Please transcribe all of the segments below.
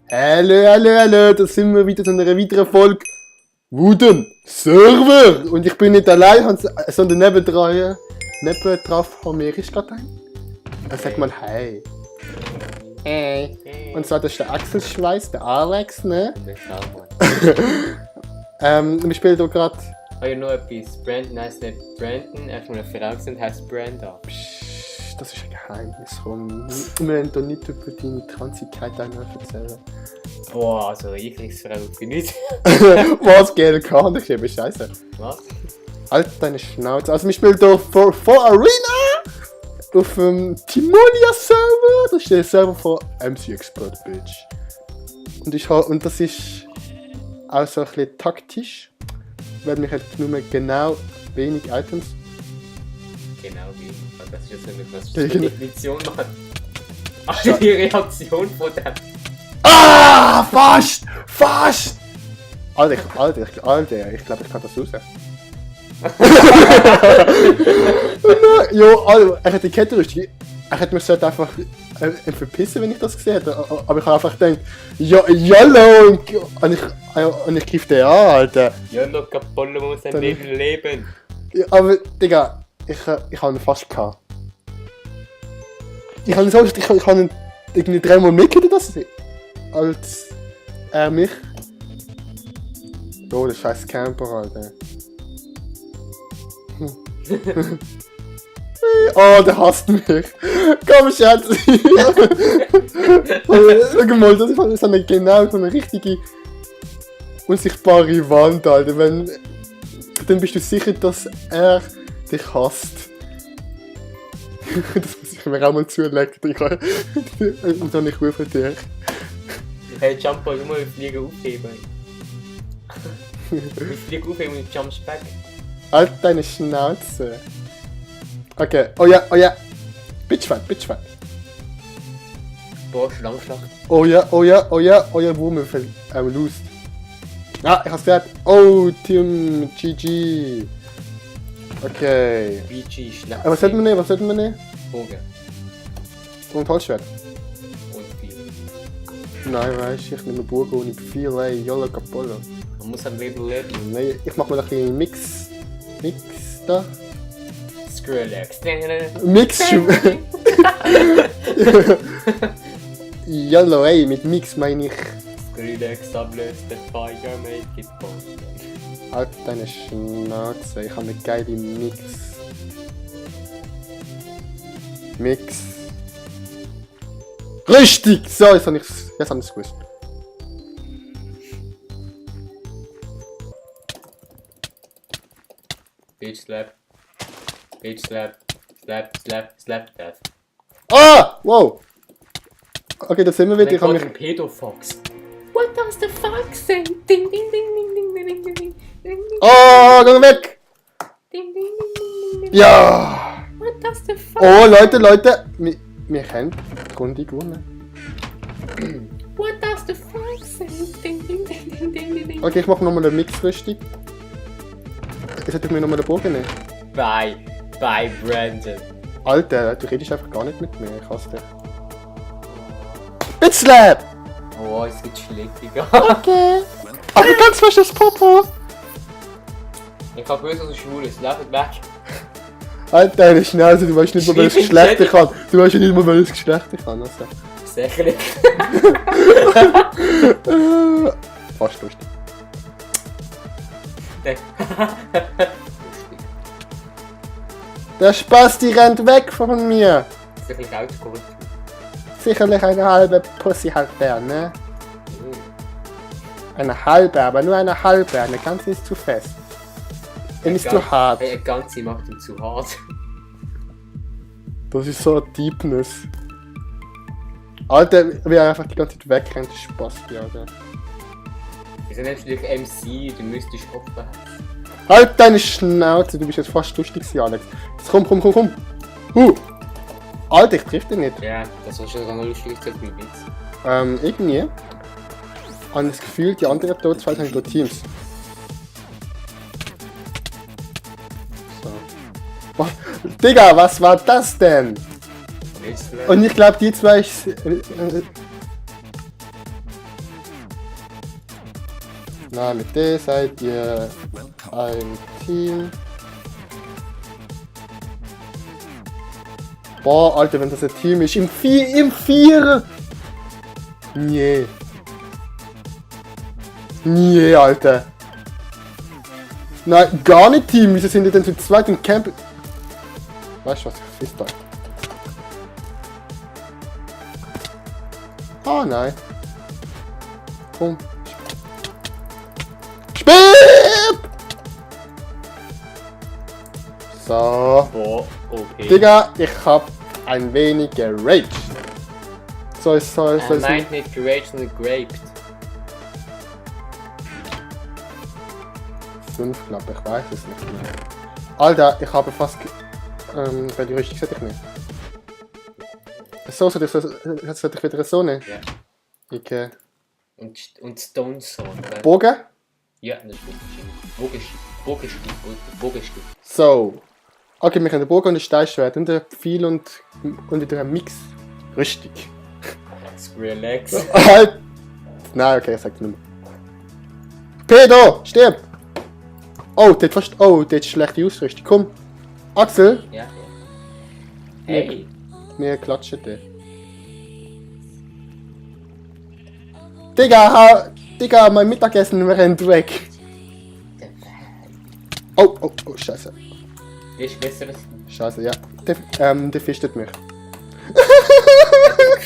Hallo, da sind wir wieder zu einer weiteren Folge Wooden Server. Und ich bin nicht allein, sondern nebendran von mir ist gerade ein. Sag mal hi. Hey. Und zwar das ist der Axel Schweiß, der Alex, ne? Wir spielen hier gerade. Oh ja, noch etwas. Brandon heisst nicht Brandon, er ist eine Frau und heisst Brenda. Das ist ein Geheimnis. Wir wollen hier nicht über deine Transigkeit erzählen. Boah, also ich krieg's Frau für nichts. Was gerne kann, ich eben scheiße. Was? Halt deine Schnauze. Also wir spielen hier for Arena auf dem Timonia Server. Das ist der Server von MC Expert, Bitch. Und das ist auch so ein bisschen taktisch, weil wir halt nur genau wenig Items. Genau wie. Das ist jetzt nicht was für eine Definition machen. Ach, die Reaktion von dem. Ah! Fast! Alter, ich glaube, ich kann das raus. Jo, Alter, er hat die Kettenrüstung. Er hätte mich einfach verpissen, wenn ich das gesehen hätte. Aber ich habe einfach gedacht, ja, YOLO! Und ich greife den an, Alter. YOLO, Capollo muss sein Leben leben. Ja, aber, Digga, ich habe ihn fast gehabt. Ich habe ihn irgendwie 3 Mal mitgekriegt, als er mich. Oh, der scheiß Camper, Alter. Oh, der hasst mich. Komm, Schatz. Schau mal, das ist genau so eine richtige unsichtbare Wand, Alter. Dann bist du sicher, dass er dich hasst. Das muss ich mir auch mal zulegen. Und dann ich rufe dich. Hey, Jumper, du musst Fliegen aufheben. Du musst Fliegen aufheben und jumpst back. Halt deine Schnauze. Okay, oh ja. Bitchfight. Boah, Schlangenschlacht. Oh ja, Wurmwürfel. Lost. Ah, ich hab's gehört. Oh, Team GG. Okay. BG, Schnapp. Was sollten wir nehmen? Bogen. Und Holzschwert. Und viel. Nein, weißt du, ich nehme Bogen ohne viel, ey. Yolla Capollo. Man muss am Leben leben. Nein, ich mach mal ein bisschen Mix da. Skrillex. Mix. Yellow, ey, mit Mix meine ich. Skrillex ablöst the fire, make it bold. Halt deine Schnauze, ich habe eine geile Mix. Richtig! So, jetzt habe ich es gewusst. Bitch slap death. Ah! Wow! Okay, da sind wir wieder. Ich habe mich. Pedofox. What does the fox say? Ding ding ding ding ding ding ding ding ding. Oh, geh weg! Ding ding ding ding. Ja! What does the fox? Oh, Leute! Wir haben die Runde gewonnen. What does the fox say? Ding ding ding ding ding. Okay, ich mache nochmal eine Mix-Rüstung. Jetzt hätte ich mir nochmal den Bogen nehmen. Bye, Brandon. Alter, du redest einfach gar nicht mit mir, ich hasse dich. Bitslap! Oh, es gibt Schläge. Okay. Aber ganz fest das Popo. Ich hab böse, dass ich schwul ist. Lauf weg. Halt deine Schnauze, du weißt nicht mal, welches Geschlecht ich kann. Du weißt nicht mal, welches Geschlecht ich kann. Also. Sicherlich. Fast lustig. Der Spasti rennt weg von mir. Sicherlich Autokorrekt. Sicherlich eine halbe Pussy halt der, ne? Eine halbe, aber nur eine halbe. Eine ganze ist zu fest. Und ist zu hart. Eine ganze macht ihn zu hart. Das ist so ein Deepness. Alter, wie er einfach die ganze Zeit wegrennt, ist Spasti, Alter. Wir sind natürlich MC, du müsstest offen. Halt deine Schnauze, du bist jetzt fast lustig, Alex. Jetzt komm. Alter, ich triff dich nicht. Ja, das war schon eine lustige Zeit mit Witz. Irgendwie. Habe das Gefühl, die anderen hier zwei sind Teams. So. Oh, Digga, was war das denn? Und ich glaube, die zwei. Nein, mit dem seid ihr ein Team. Boah, Alter, wenn das ein Team ist. Im Vierer! Nee. Nee, Alter. Nein, gar nicht Team. Wieso sind die denn zu zweit im Camp? Weißt du was? Ich fiss da. Ah, nein. Komm. Spiel! So. Boah, okay. Digga, ich hab ein wenig geraged. Soll Nein, nicht geraged, sondern graped. 5, glaube ich, weiß es nicht mehr. Alter, ich habe fast. Bei die richtig gesagt, ich nicht. So, sollte ich wieder so nehmen? Ja. Okay. Und Stone Sword. Bogen? Ja, das ist wahrscheinlich. Bogenstück. So. Okay, wir haben den Bogen und ein Steinschwert und ein Pfeil und wieder ein Mix. Richtig. Let's relax. Halt! Nein, okay, ich sag's nicht mehr. Pedro, stirb! Oh, der hat schlechte Ausrüstung. Komm, Axel, Ja. Hey! wir klatschen den. Digga, mein Mittagessen rennt weg. Oh, scheiße. Ist besser als Scheiße, ja. Der fischtet mich.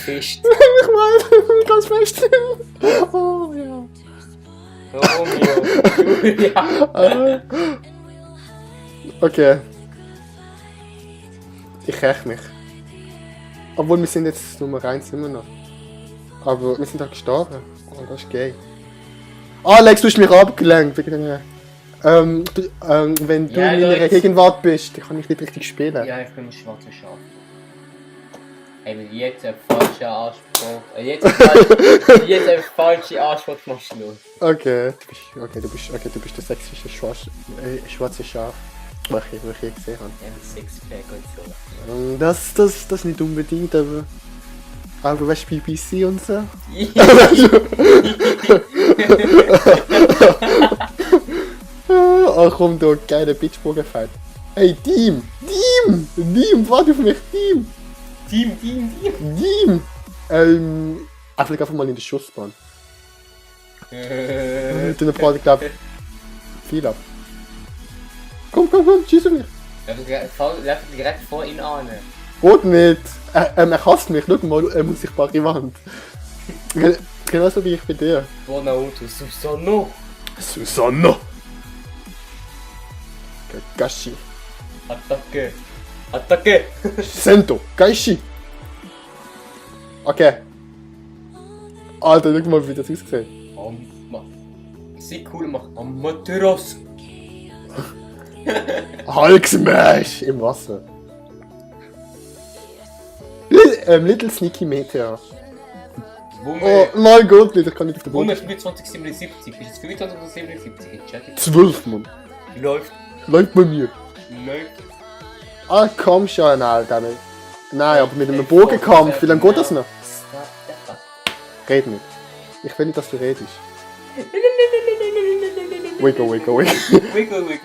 gefischt. Ich weiß, ganz fest. Oh, ja. Oh ja. Okay. Ich räche mich. Obwohl, wir sind jetzt Nummer 1 immer noch. Aber wir sind halt gestorben. Oh, das ist gay. Alex, du hast mich abgelenkt. Wenn du Ja, in meiner Leute. Gegenwart bist, dann kann ich nicht richtig spielen. Ja, ich bin ein schwarzer Schaf. Ey, wenn jetzt ein falscher Anspruch. Jetzt ein falscher Anspruch machst du los. Okay, du bist der sexyste schwarze Schaf, was ich je gesehen habe. Ja, mit Sixpack und so. Das nicht unbedingt, aber weißt du, BBC und so? Oh komm, du geile Bitchbogen-Fight. Hey, Team, warte auf mich, Team. Ich flieg einfach mal in die Schussbahn. Dann brauche ich glaube viel ab. Komm, schieß mich. Läuft direkt vor ihn an. Rot nicht. Er hasst mich, schau mal, er muss sich bare Wand. Genauso wie ich bei dir. Buona Auto, Susanoo. Susanoo. Kakashi. Attacke. Sento. Kaishi. Okay. Alter, schau mal, wie das aussieht. Sieht cool, macht Amaterasu. Hulk Smash im Wasser. Little Sneaky Meteor. Oh mein Gott, ich kann nicht auf den Boden. Wumme 2577. Ist es 25 oder 77? Ich check. 12, Mann. Läuft. Läuft bei mir. Ah, komm schon, Alter. Nein, aber mit einem Bogenkampf, wie lange geht das noch? Red nicht. Ich will nicht, dass du redest. Wiggle. Wiggle.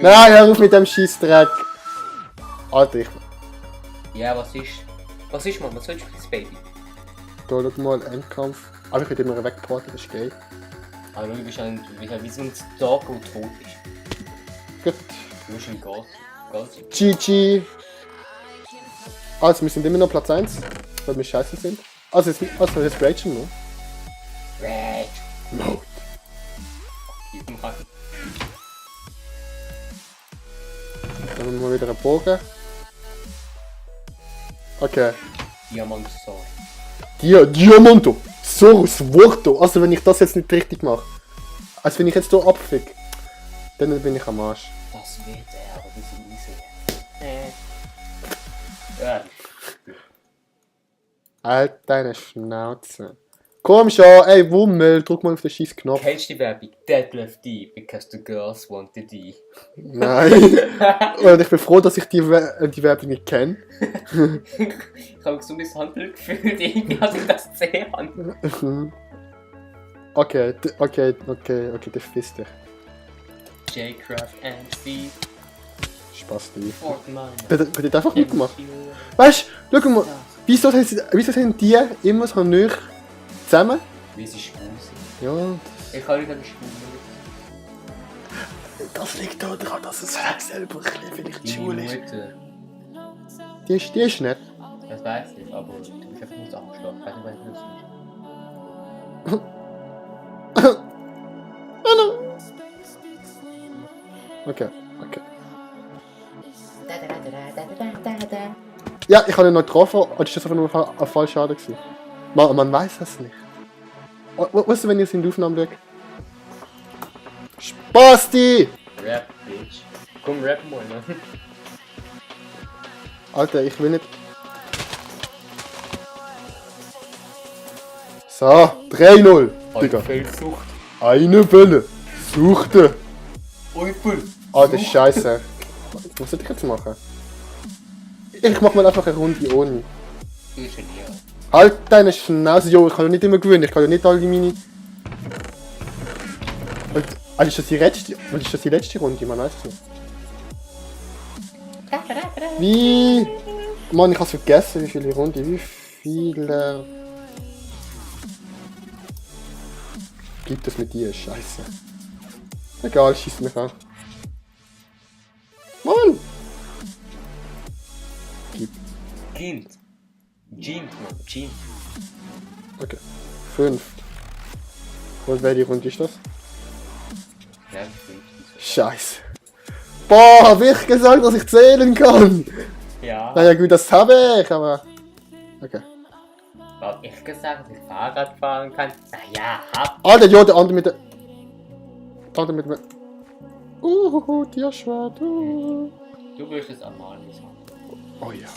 Nein, hör auf mit dem Scheissdreck. Alter, Ja, was ist, Mann? Was willst du für das Baby? da schau mal, Endkampf. Aber ich will immer wegporten, das ist geil. Aber du bist wie so ein Tag, der tot ist. Gut. Du bist ein Gas. GG. Also, wir sind immer noch Platz 1, weil wir scheiße sind. Also, jetzt Rachel noch. Red. No. Dann haben wir wieder einen Bogen. Okay. Diamant Soul. Diamanto! Sorus Vorto! Also wenn ich das jetzt nicht richtig mache. Also wenn ich jetzt hier abfick, dann bin ich am Arsch. Das wird er, aber das ist easy. Ja. Halt deine Schnauze. Komm schon, ey Wummel, drück mal auf den scheiß Knopf. Kennst du die Werbung? Deadlift D, because the girls wanted D. Nein. Und ich bin froh, dass ich die Werbung nicht kenne. Ich habe so ein Handel gefühlt, irgendwie, als ich das gesehen habe. Okay, der fisst dich. J-Craft MC. Spaß dir. Fortnite. Der hat einfach mitgemacht. Weißt du, schau mal, wieso sind die immer so nah zusammen? Wie sie schwul sind. Ja, Ich kann nicht an die Schwule. das liegt daran, dass es selber vielleicht Die schwul ist. Mutter. Die ist nett. Das weiß ich, aber du bist einfach nur angeschlagen. Ich weiß nicht, was das Okay. Ja, ich habe ihn noch getroffen, oder ist das einfach nur ein Fallschaden gewesen? Man weiß das nicht. Was ist, wenn ihr es in die Aufnahme schaut? Spasti! Rap, Bitch. Komm, rap mal, ne? Alter, ich will nicht... So, 3-0, Digga. Feldsucht. Eine Welle. Suchte. Eupel. Alter, Scheiße. Was soll ich jetzt machen? Ich mach mal einfach eine Runde ohne. Du bist ein Nier. Halt deine Schnauze, Jo, ich kann ja nicht immer gewinnen, ich kann ja nicht alle meine... Und, also ist das die letzte Runde? Man weiß es nicht. Wie... Mann, ich hab's vergessen, wie viele Runden, wie viele... Gibt es mit dir? Scheiße. Egal, schieß mich an. Mann! Kind. Gint, Mann. Gint. Okay. 5. Und welche Runde ist das? Ja, Kind. Scheiße. Boah, hab ich gesagt, dass ich zählen kann? Ja. Naja gut, das habe ich, aber... Okay. Hab ich gesagt, dass ich Fahrrad fahren kann? Naja, hab. Alter, ja, der andere mit der... Der andere mit dem... Tierschwert. Du wirst es einmal nicht haben. Oh ja.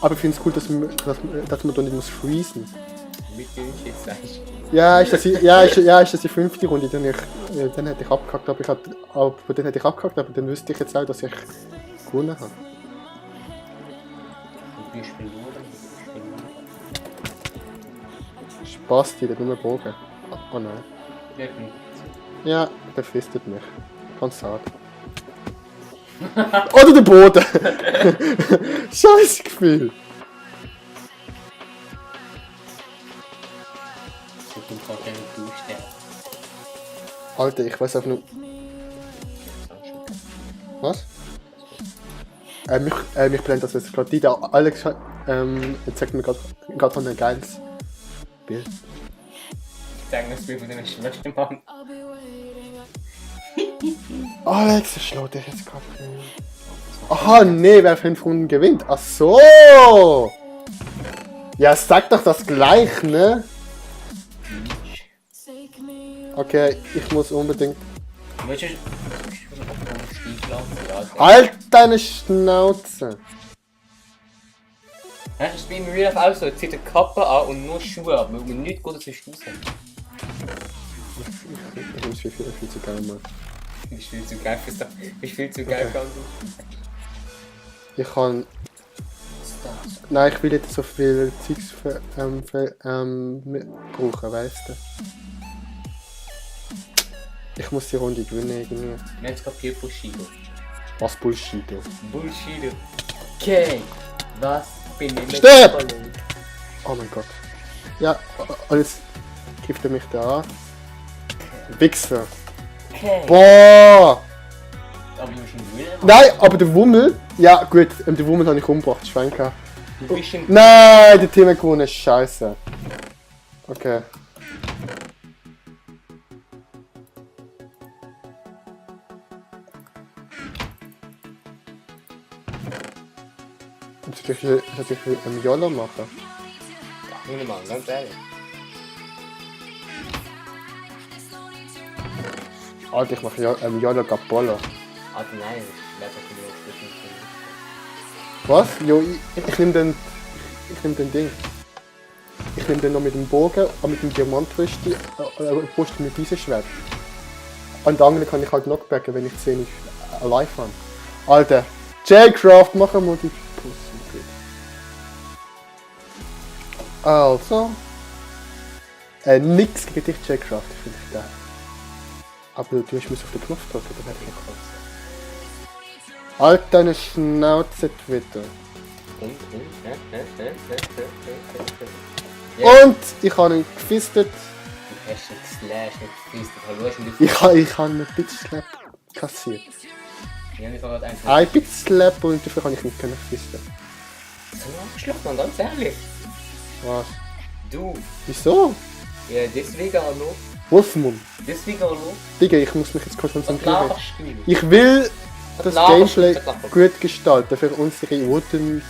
Aber ich finde es cool, dass man da nicht muss freezen. Mit dem jetzt sagst Ja, ist das die 5. Runde, dann hätte ich abgehackt, aber dann wüsste ich jetzt auch, dass ich gewonnen habe. du bist verloren. Spasti, der dumme Bogen. Oh nein. Wirklich. Ja, der fistet mich. Ganz hart. Oder der Boden! Scheiß Gefühl! Ich bin gerade gerne durchstellen. Alter, ich weiß einfach nur. Was? Mich blendet das jetzt gerade. Die da Alex jetzt sagt mir gerade von ein geiles Bild. Ich sage das Bild von dem schlechten Mann. Alex, ich schlau dich jetzt gerade. Aha, nee, wer 5 Runden gewinnt. Ach so! Ja, sag doch das gleich, ne? Okay, ich muss unbedingt. Willst du Halt deine Schnauze! Ja, das spielt mir wieder auch so. Jetzt zieht die Kappe an und nur Schuhe ab, weil man nichts Gutes zu stoßen. Ich bin viel zu geil, Mann. Ich bin viel zu geil fürs Ich viel zu geil für andere. Ich kann. Nein, ich will nicht so viel Zeugs brauchen, weißt du? Ich muss die Runde gewinnen irgendwie. Jetzt kapiert Bushido. Was Bullshit? Bushido. Okay. Was bin ich Stirb! Oh mein Gott. Ja, alles kifft er mich da an. Wichser. Okay. Boah! Aber du bist ein Gewinner. Nein, aber der Wummel. Ja, gut, den Wummel habe ich umgebracht, Schwenker. Du bist ein Nein, der Team hat gewonnen, scheiße. Okay. Jetzt soll ich einen YOLO machen. Junge Mann, ganz ehrlich. Alter, ich mache YOLO Capolo. Also nein, ich werde doch nicht Was? Jo, ich nehme den Ding. Ich nehme den noch mit dem Bogen und mit dem Diamantrüsti Brust mit diesem Schwert. Und den anderen kann ich halt knockbacken, wenn ich 10 nicht alive habe. Alter, J-Craft, mach mal die Pussy. Also. Nix gegen dich, J-Craft, finde ich geil. Aber du musst auf den Knopf drücken, dann hätte ich Halt deine Schnauze, Twitter. Ja. Und ich habe ihn gefistet. Du hast einen Slash nicht gefistet. Hallo, hast du nicht Ich habe einen Bitch-Slap kassiert. Ja, ich habe gerade einfach... Ein Bitch-Slap und dafür kann ich nicht fisten. So abgeschlagen, man, ganz ehrlich. Was? Du. Wieso? Ja, deswegen hallo. Wolfmund. Deswegen hallo. Digga, ich muss mich jetzt kurz Was konzentrieren. laberst du? Ich will das laberst du? Gameplay Was laberst du? gut gestalten für unsere guten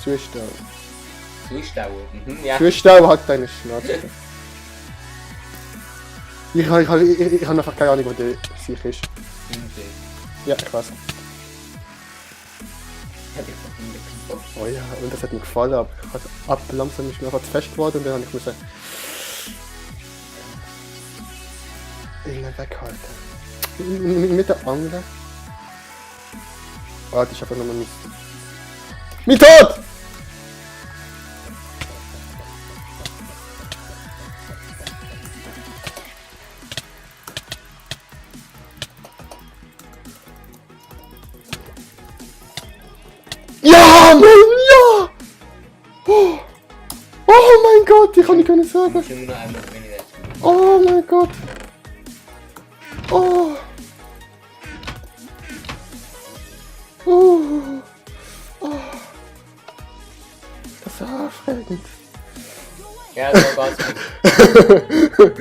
Zuschauer. Zuschauer. Ja. Zuschauer hat deine Schnauze. Ich habe einfach keine Ahnung, wo der sich ist. Ja, ich weiß. Oh ja, und das hat mir gefallen, aber ich hatte ab langsam ist mir einfach zu fest geworden und dann habe ich müssen ihn weghalten. Mit der Angel. Ah, das ist einfach nur mein Tod! Ja, Mann, ja! Oh, oh mein Gott, ich kann nicht sagen. Ich muss immer noch einmal weniger spielen. Oh mein Gott. Oh. Oh. Oh. Das ist aufregend. Ja, das war ganz gut.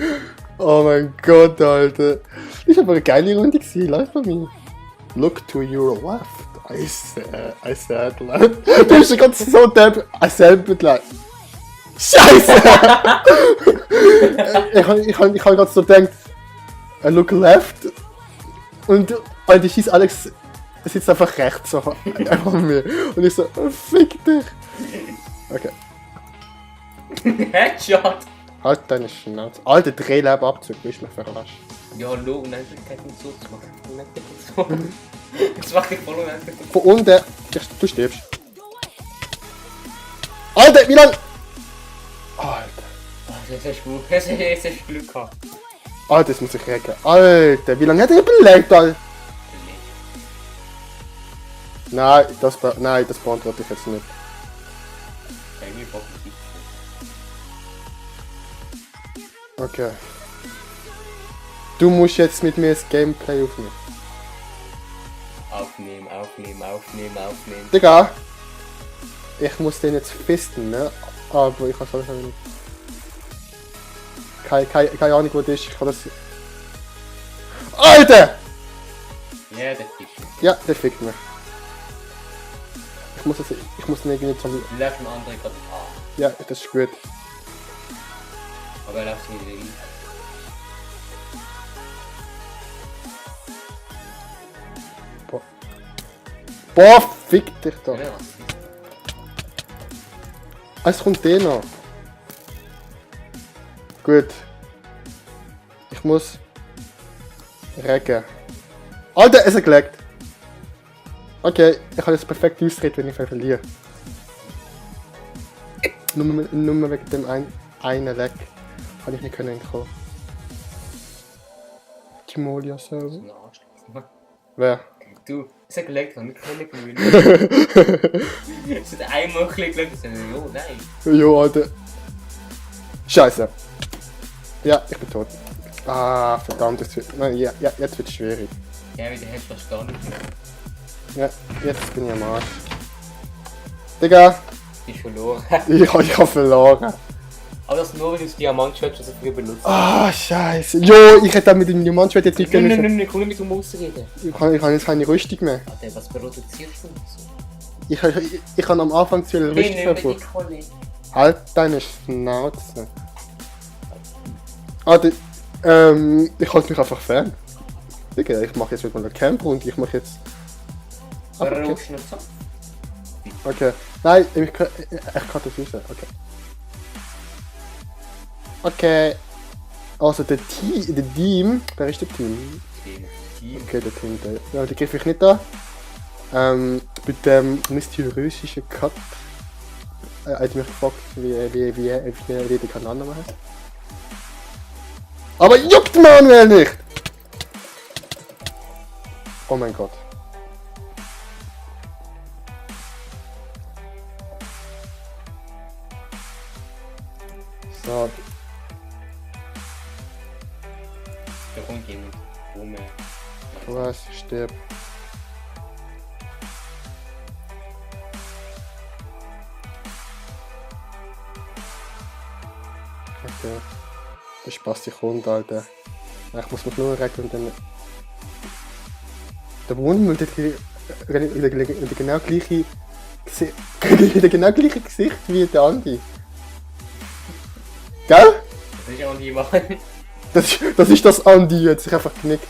Oh mein Gott, Alter. Das ist aber eine geile Runde gewesen. Läuft bei mir. Look to your left. I said left. Du bist ja ganz so depp. I said left. Scheiße! ich hab gerade so gedacht, I look left. Und die scheiß Alex sitzt einfach rechts so einfach an mir. Und ich so, oh, fick dich. Okay. Headshot! Halt deine Schnauze. Alter, Drehlababzug, du bist mir verarscht. Ja, hallo, Unendlichkeit nicht so zu machen. Unendlichkeit so. Das macht dich voll unendlich. Von unten, du stirbst. Alter, wie lang? Alter. Jetzt hast du Glück gehabt. Alter, das muss ich recken. Alter, wie lange hat er überlegt, Alter? Nein, das beantworte ich jetzt nicht. Okay. Du musst jetzt mit mir das Gameplay aufnehmen. Aufnehmen. Digga, ich muss den jetzt fisten, ne? Aber ich kann es nicht. Keine Ahnung, wo das ist. Ich kann das. Alter! Ja, der fickt mich. Ja, der fickt mich. Ich muss den irgendwie zum. Du läufst dem anderen gerade an. Ja, das ist gut. Aber er läuft nicht rein. Boah, fick dich doch. Ja. Es kommt der noch. Gut. Ich muss recken. Alter, es hat gelegt. Okay, ich habe jetzt perfekt austreten, wenn ich verliere. Nur wegen dem einen Leck kann ich nicht entkommen. Timolia Server. Ein Arschloch. Wer? Du, es hat gelegt, wir können gewinnen. Es hat einmal ein bisschen gelegt, jo, nein. Jo, Alter. Scheiße. Ja, ich bin tot. Ah, verdammt, nein, ja, jetzt wird es schwierig. Ja, wieder hast du fast gar nicht mehr. Ja, jetzt bin ich am Arsch. Digga, Du bist verloren. ich hab verloren. Aber das nur, weil du das Diamantschwert schon so früh benutzt. Ah, scheiße. Jo, ich hätte mit dem Diamantschwert jetzt nicht Nein, können. komm nicht mit dem ausreden. Ich habe jetzt keine Rüstung mehr. Alter, was produzierst du so? Ich habe am Anfang zu viel Rüstung verbraucht. Halt deine Schnauze. Alter, ich halte mich einfach fern. Digga, ich mache jetzt mit meiner Camper und ich mache jetzt... Okay. Okay. Nein, ich kann das raus. Okay. Okay. Also der Team. Wer ist der Team? Okay, der Team. Ja, die greife ich nicht an. Mit dem mysteriösen Cut. Hat mich gefragt, wie der Kanal heißt. Aber juckt Manuel nicht! Oh mein Gott. So, Da kommt jemand rum. was? Stirb. Okay. Der spastische Hund, Alter. Ich muss mich nur retten und dann... Der Hund mit der genau gleiche... der genau gleiche Gesicht wie der Andi. Gell? Das ist auch jemand. Das ist das Andi jetzt. Ich einfach genickt.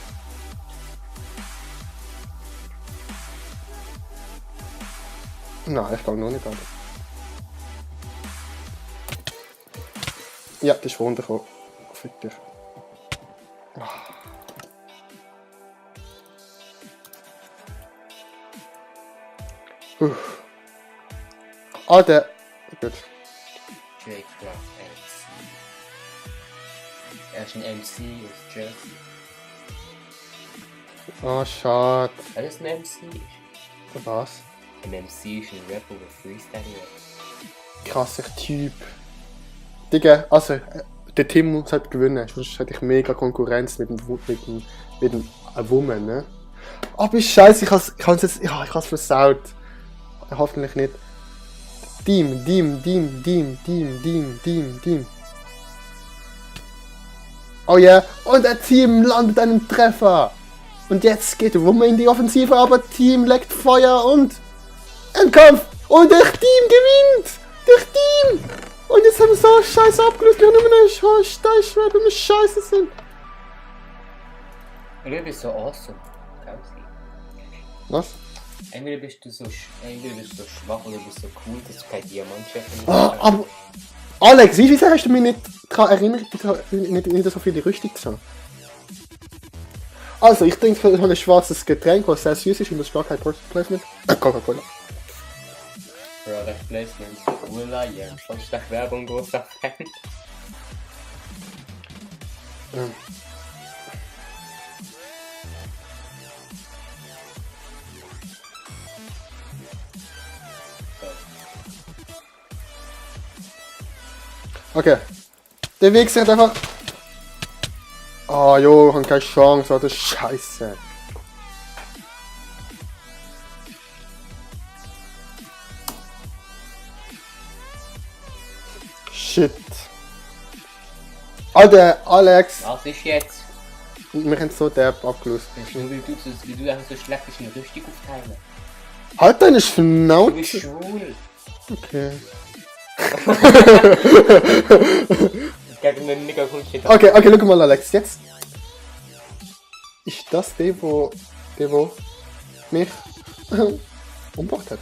Nein, ich glaube noch nicht, Alter. Ja, das ist runtergekommen. Fick dich. Ah, der... Gut. Drake Rock MC. Er ist ein MC aus Jersey. Ah, schade. Was ist ein MC? Was? Ein MC ist ein Rapper, der Freestyle rappt. Krasser Typ. Digga, also, der Tim sollte gewinnen, sonst hätte ich mega Konkurrenz mit dem Woman, ne? Aber scheiße, ich hab's jetzt, ja, ich hab's versaut. Hoffentlich nicht. Team. Oh ja, yeah. Und der Team landet einen Treffer. Und jetzt geht Woman in die Offensive, aber Team leckt Feuer und ein Kampf. Und der Team gewinnt. Der Team. Und jetzt haben wir so scheiße abgelöst, wir haben nur eine Steinschwert und eine Scheiße sind. Du bist so awesome. Was? Entweder bist du so schwach oder bist so cool, dass du kein Diamantchef bist. Ah, aber Alex, wie sehr hast du mich nicht daran erinnert, nicht so viele Rüstung zu haben? Also, ich trinke so ein schwarzes Getränk, was sehr süß ist und das ist gar kein Placement. Coca-Cola. Product Placement. Cola, ja. Sonst nach Werbung großer Fan. Okay. Der Weg sagt einfach. Oh jo, ich hab keine Chance, oh, das ist scheiße. Shit. Alter, Alex. Was ist jetzt? Wir haben so derb abgelöst. Wie du einfach so schlecht bist, eine Rüstung aufteilen. Halt deine Du bist Schnauze. schwul. Okay. Gegen den Nigger kommt shit. Okay, guck mal, Alex, jetzt. Ist das der, wo mich umgebracht hat?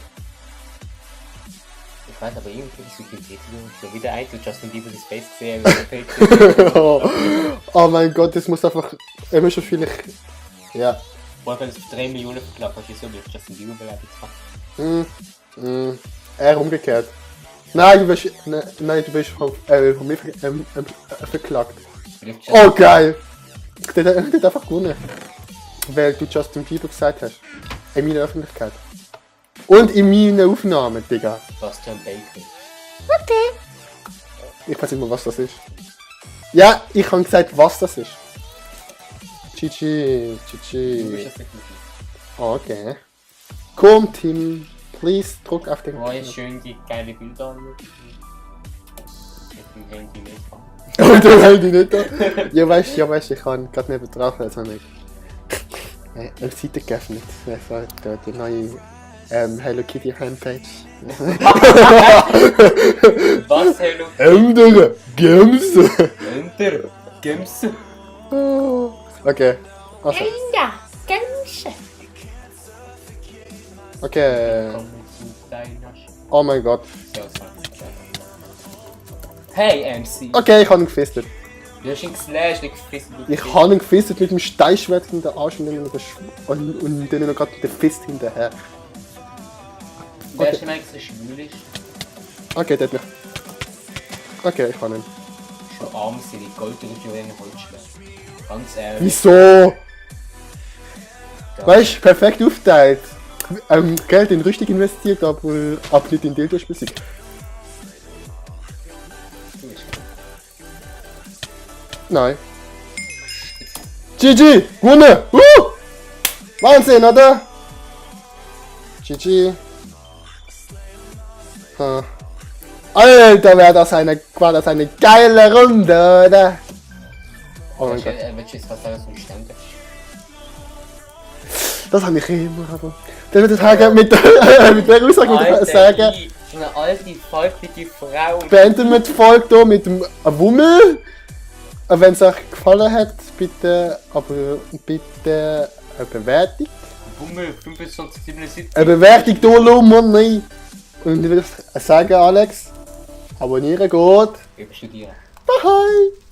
Ich weiß aber irgendwie ist so viel Video. So wieder ein, du Justin Bieber das Face gesehen. Oh mein Gott, das muss einfach. Er muss schon vielleicht. Ja. Wollen wir das für 3 Millionen verklagt, hast du so mit Justin Bieber beleidigt haben? Er umgekehrt. Nein, du bist von mir verklagt. Oh geil! Der hat einfach gewonnen. Weil du Justin Bieber gesagt hast. In meiner Öffentlichkeit. Und in meinen Aufnahmen, Digga. Bastian Baker. Okay. Ich weiß nicht mehr, was das ist. Ja, ich habe gesagt, was das ist. GG. Du bist das nicht mit. Oh, okay. Komm, Tim. Please, druck auf den Oh, ist schön die geile Bilder an. Mit dem Handy nicht. Oh, du Handy nicht da? Ja, weißt, ich kann gerade neben drauf, also nicht. Eine Seite geöffnet. Das war die neue Hello Kitty Handpage. Was, Hello? Ändere! Gemse! Enter! Gemse! Okay. Also. Okay. Komm zu deiner Oh mein Gott. Hey, MC! Okay, ich habe ihn gefistet. Du hast ihn geslasht, nicht gefressen. Ich habe ihn gefistet mit dem Steinschwert in der Arsch und dann noch gerade mit der Fist hinterher. Wer ist denn eigentlich so schwul ist? Okay, der hat mich. Okay, ich kann ihn. Schon arm sind die Gold und schon einen Holzschwert. Ganz ehrlich. Wieso? Da Weißt du, perfekt aufteilt. Geld in richtig investiert, aber nicht in Dildos besiegt. Du bist Nein. GG! Gewonnen! Wahnsinn, oder? GG. Alter, war das eine geile Runde, oder? Oh mein Gott. Willst du jetzt was sagen zum Stand? Das habe ich immer, aber... Dann würde ich sagen, mit der Aussage würde ich sagen... So eine alte, faltige Frau. Beenden wir die Folge hier mit dem Wummel. Wenn es euch gefallen hat, bitte eine Bewertung. Bummel 2577. Eine Bewertung hier lassen, nein. Und ich würde sagen, Alex, abonnieren geht. Wir studieren. Bye!